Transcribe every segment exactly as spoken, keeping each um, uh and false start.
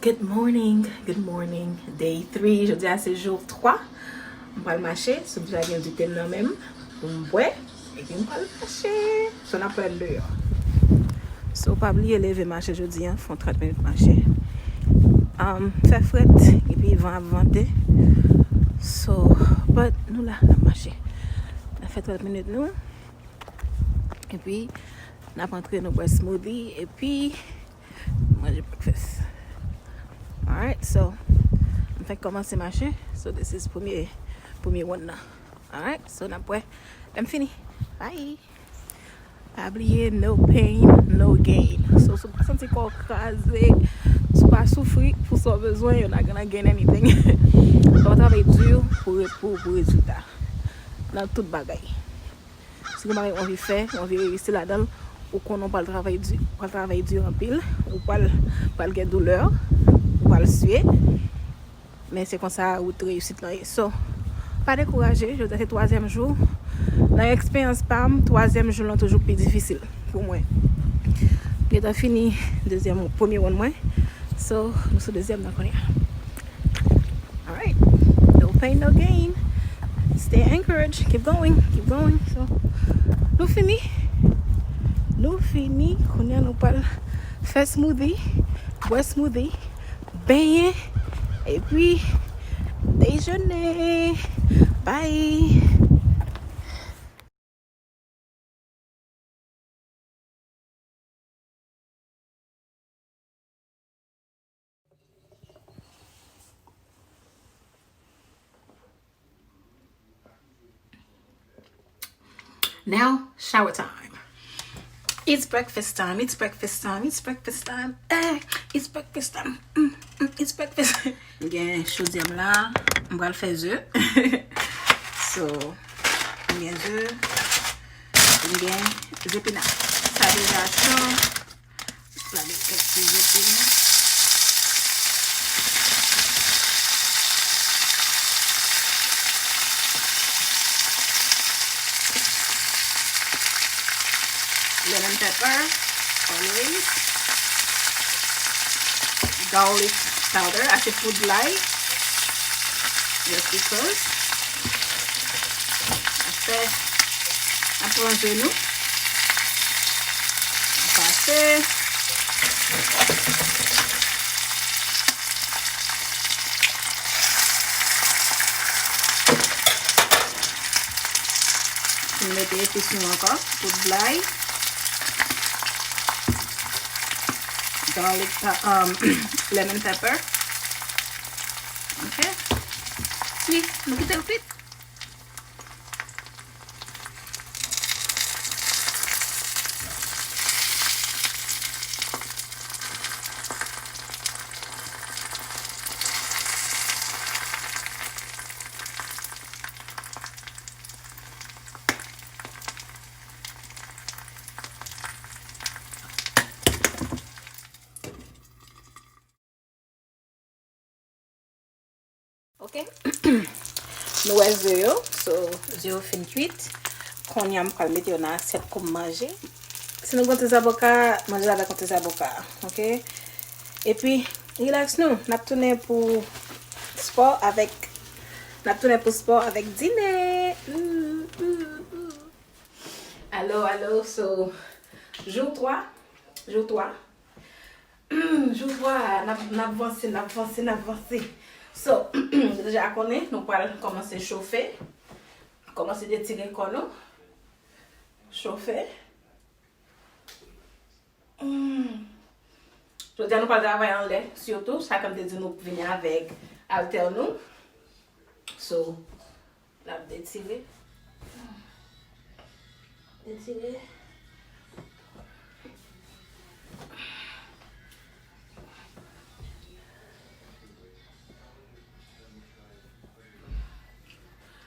Good morning, good morning. Day three, jodi a se jou twa. M pral mache, sou m deja gen dite m nan men m pou m bwè, epi m pral mache. So n ap wè l deyò. So pa bliye leve mache jodi a, fè yon trant minit mache. Um, fè frèt, epi van ap vante. So, but nou la, n ap mache. N ap fè trant minit nou. Epi n ap antre, nou bwè smoothie, epi manje breakfast. Alright, so m fèk kòmanse mache. So this is premye, premye one nan. Alright, so n ap wè lè m fini. Bye. Pa bliye, no pain, no gain. So si w pa santi kò w kraze, si w pa soufri pou sa w bezwen, you're not gonna gain anything. Fò w travay di pou, pou, pou rezilta nan tout bagay. Si gen bagay ou anvi fè, ou anvi reyisi ladan l, ou konnen ou pral travay di, ou pral travay di anpil, ou pral, pral gen doulè, ou pral siye. Men se konsa wout reyisit lan ye. So, pa dekouraje, jodi a se twazyèm jou. Nan eksperyans pa m, twazyèm jou lan toujou pi difisil pou mwen. M gentan fini dezyèm, premye one mwen. So, nou sou dezyèm nan kounye a. Alright. No pain, no gain. Stay encouraged. Keep going. Keep going. So, nou fini. Nou fini. Kounye a nou pral fè smoothie. Bwè smoothie. Benyen. Epi, dejene. Bye. Now, shower time. It's breakfast time. It's breakfast time. It's breakfast time. Eh, it's breakfast time. Mm, mm, it's breakfast. M gen chodyè m la. M pral fè ze. So, m gen ze. M gen zepina. Sa deja cho. Lave kèk ti zepina. Lemon pepper, always. Garlic powder, achte poud lay. Just because. Apre, n ap pran ze nou. Pase. Nou mete epis nou ankò. Poud lay. Garlic, pa- um, lemon pepper. Ok. Wi, nou kite l kwit. Ok. Nou wè ze yo. So, ze yo fin kwit. Kounye a m pral mete yo nan asyèt pou m manje. Si nou gen yon ti zaboka, manje avèk yon ti zaboka. Ok. Epi, relax nou. N ap tounen pou spò avèk, n ap tounen pou spò avèk dine. Ooh, ooh, ooh. Alo, alo, so, jou twa, jou twa. Jou twa, n ap, n ap vanse, n ap vanse, n ap vanse. So, nou deja konnen, nou pral kòmanse chofe. Kòmanse detire kò nou. Chofe. Hmm. Jodi a nou pral travay anlè, sitou, sa ke m te di nou vini avèk altè nou. So, n ap detire. Detire.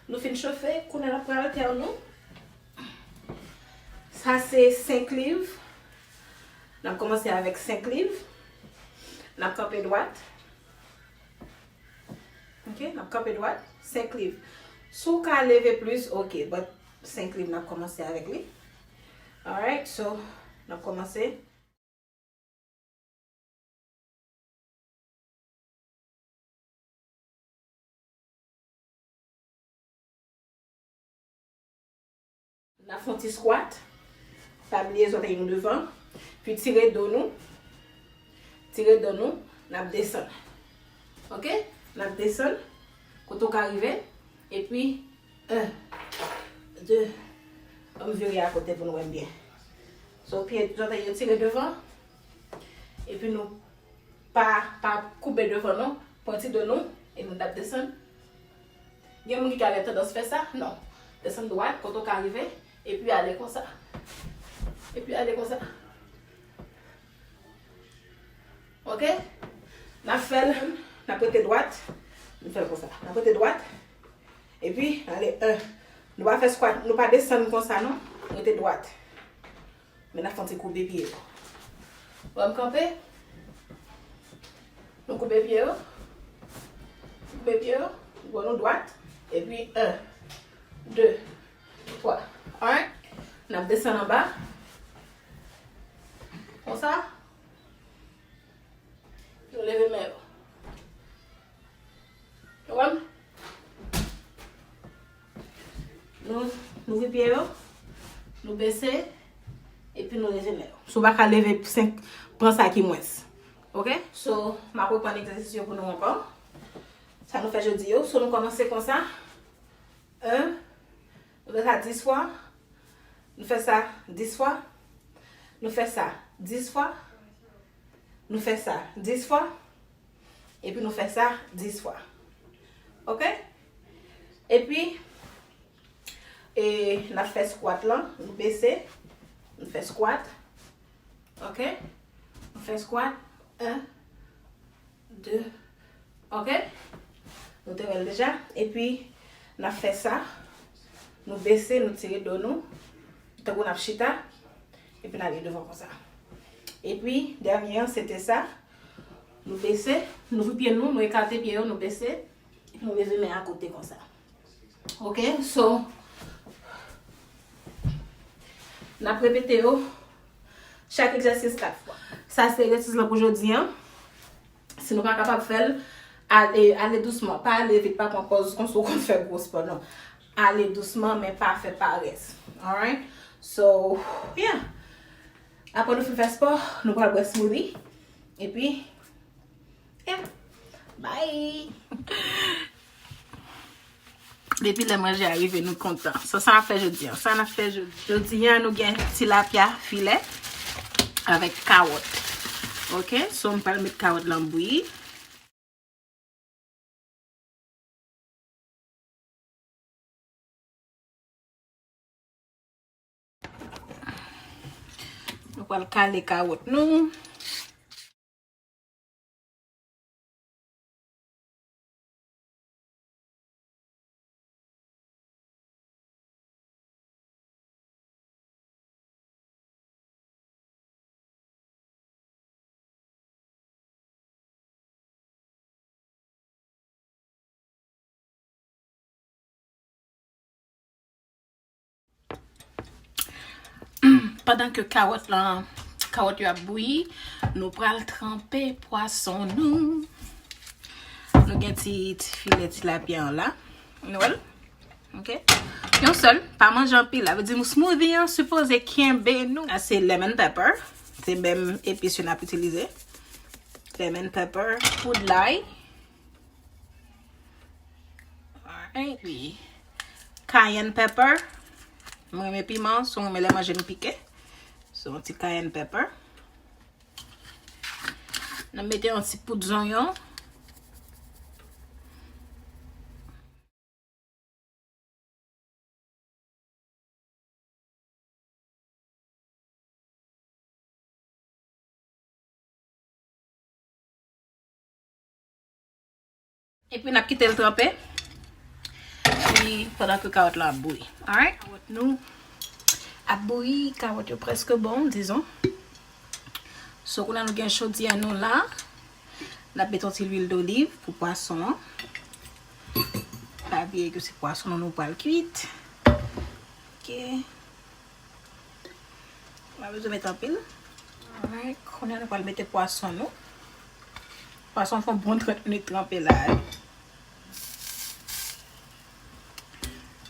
Nou fin chofe, kounye a n ap pran altè nou. Sa se senk liv. N ap kòmanse avèk senk liv. N ap kanpe dwat. Ok, n ap kanpe dwat, senk liv. Si w ka leve plis, ok, but senk liv n ap kòmanse avèk li. Alright, so, n ap kòmanse. N ap fè yon ti squat. Pa bliye zòtèy nou devan. Pi tire do nou. Tire do nou. N ap desann. Ok? N ap desann. Kote w ka rive. Epi, en, de. Ann vire akote pou nou wè m byen. So, pye zòtèy yo tire devan. Epi nou pa, pa koube devan nou. Pran ti do nou. E nou t ap desann. Gen moun ki ka gen tandans fè sa. Non. Desann dwat, kote w ka rive. Epi ale konsa. Epi ale konsa. Ok? N ap fè l, n ap rete dwat. Nou fè l konsa. N ap rete dwat. Epi, ale, en. Nou pa fè squat, nou pa desann konsa, non. Rete dwat. Men n ap fè yon ti koube pye yo. Wè m kanpe. Nou koube pye yo. Koube pye yo. Bon, nou dwat. Epi, en, de, twa. Alright? N ap desann anba. Konsa. Nou leve men yo. Ou konprann? Nou, nou louvri pye yo. Nou bese. Epi nou leve men yo. Si w pa ka leve senk, pran sa ki mwens. Ok? So, m ap reprann egzèsis yo pou nou ankò. Sa nou fè jodi yo. So, nou kòmanse konsa. En. Nou fè sa dis fwa. Nou fè sa dis fwa. Nou fè sa dis fwa. Nou fè sa dis fwa. Epi nou fè sa dis fwa. Ok? Epi, e, n ap fè squat lan. Nou bese. Nou fè squat. Ok? Nou fè squat. En, de. Ok? Nou te wè l deja. Epi, n ap fè sa. Nou bese, nou tire do nou. Tankou n ap chita. Epi n ale devan konsa. Epi, dènye an, se te sa. Nou bese, nou ouvri pye nou, nou ekate pye yo, nou bese. Epi nou leve men akote konsa. Ok, so, n ap repete yo chak egzèsis kat fwa. Sa se egzèsis lan pou jodi an. Si nou pa kapab fè l, ale, ale dousman. Pa ale vit, pa pran pòz konsa w konn fè gwo spò, non. Ale dousman, men pa fè parès. Alright? So, yeah. Apre nou fin fè spò, nou pral bwè smoothie. Epi, yeah. Bye! Depi lè manje a rive, nou kontan. So, sa n ap fè jodi a? Sa n ap fè jodi? Jodi a, nou gen tilapya filè avèk kawòt. Ok? So, m pral met kawòt lan bouyi. Nou pral kale kawòt nou. Pandan ke kawòt lan, kawòt yo ap bouyi, nou pral tranpe pwason nou. Nou gen ti, ti filè tilapya an la. Nou wè l? Ok. Yon sèl, pa manje anpil. Sa vle di nou smoothie an sipoze kenbe nou. Sa se lemon pepper. Se menm epis yo n ap itilize. Lemon pepper, poud lay. Alright. Epi cayenne pepper. Mwen renmen piman, so mwen renmen lè manje m pike. So, yon ti cayenne pepper. N ap mete yon ti poud zonyon. Epi n ap kite l tranpe. Epi pandan ke kawòt lan ap bouyi. Alright? Kawòt nou ap bouyi, kawòt yo prèske bon, dizon. So, kounye a nou gen chodyè nou la. N ap mete yon ti lwil doliv pou pwason an. Pa bliye ke se pwason nou nou pral kwit. Ok. Pa bezwen mete anpil. Alright. Kounye a nou pral mete pwason nou. Pwason fè yon bon trant minit tranpe la.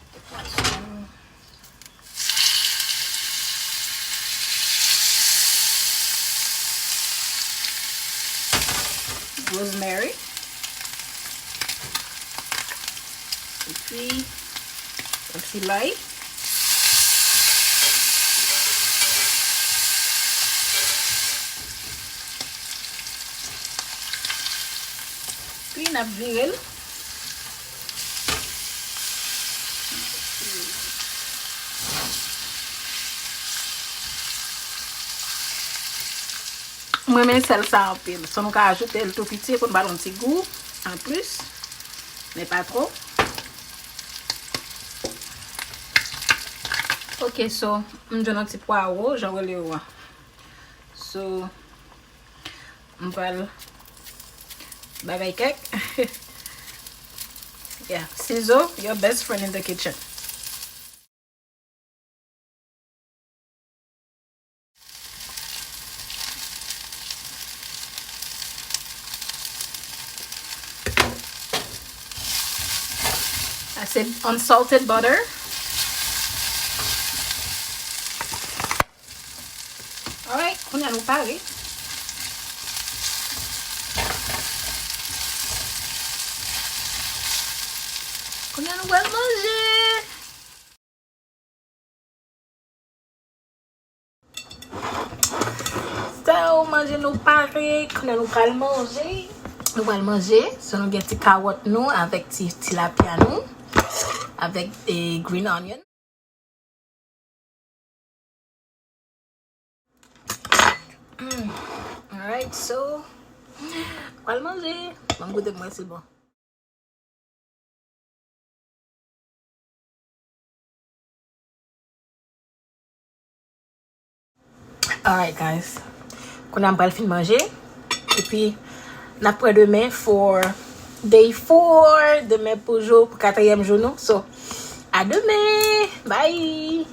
Mete pwason nou. Rosemary. Epi yon ti lay. Epi n ap vire l. M renmen sèl sa anpil. So nou ka ajoute l tou piti pou n ba l yon ti gou anplis. Men pa twò. Ok, so m jwenn yon ti pwawo, jan w rele yo a. So, m pral bay bay kèk. Yeah, sizo, your best friend in the kitchen. Sa se unsalted butter. Alright, kounye a nou pare. Kounye a nou pral manje. Sa yo manje nou pare, kounye a nou pral manje. Nou pral manje, so nou gen ti kawòt nou avèk ti tilapia nou, avèk e green onion. Mm. Alright, so, pral manje. Ban m goute pou mwen si l bon. Alright, guys. Kounye a m pral fin manje. Epi, n ap wè demen for day four. Demen pou jou, pou katriyèm jou nou. So, a demen. Bye!